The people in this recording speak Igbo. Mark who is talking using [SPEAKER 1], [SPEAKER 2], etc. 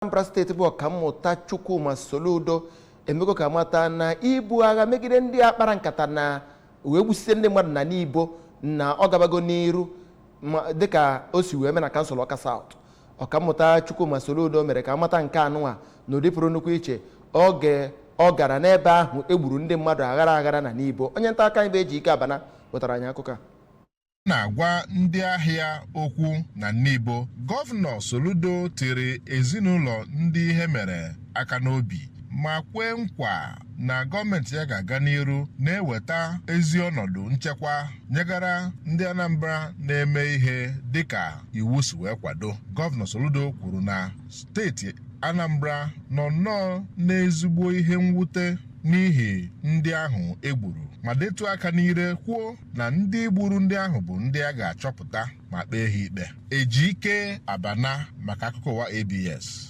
[SPEAKER 1] Anambra Steeti bụ Ọkammụta Chukwuma Soludo emego ka mata na ibu agha megide ndị a kpara nkata na wee gbusite ndị mmadụ na Nibo na ọ gabago n'iru ma dịka o si wee mee na kansụl Ọka South. Ọkammụta Chukwuma Soludo mere ka amata nke anụnwa n'ụdị pụrụ nnukwu iche oge ọ gara n'ebe ahụ egburu ndị mmadụ aghara aghara na Nibo. Onye nta aka anyị bụ Ejike Abana wetara anyị akụkọ a.
[SPEAKER 2] Na-agwa ndị ahịa okwu na Nibo, Gọvanọ Soludo tiri ezinụlọ ndị ihe mere aka n'obi ma kwee nkwa na gọọmenti ya ga-aga n'iru na-eweta ezi ọnọdụ nchekwa nyegara ndị Anambra na-eme ihe dịka iwu si wee kwado. Gọvanọ Soludo kwuru na steeti Anambra nọ nnọọ n'ezigbo ihe mwute n'ihi ndị ahụ egburu, ma detu aka n'ire kwuo na ndị gburu ndị ahụ bụ ndị a ga-achọpụta ma kpee ha ikpe. Ejike Abana maka akụkọ ụwa ABS.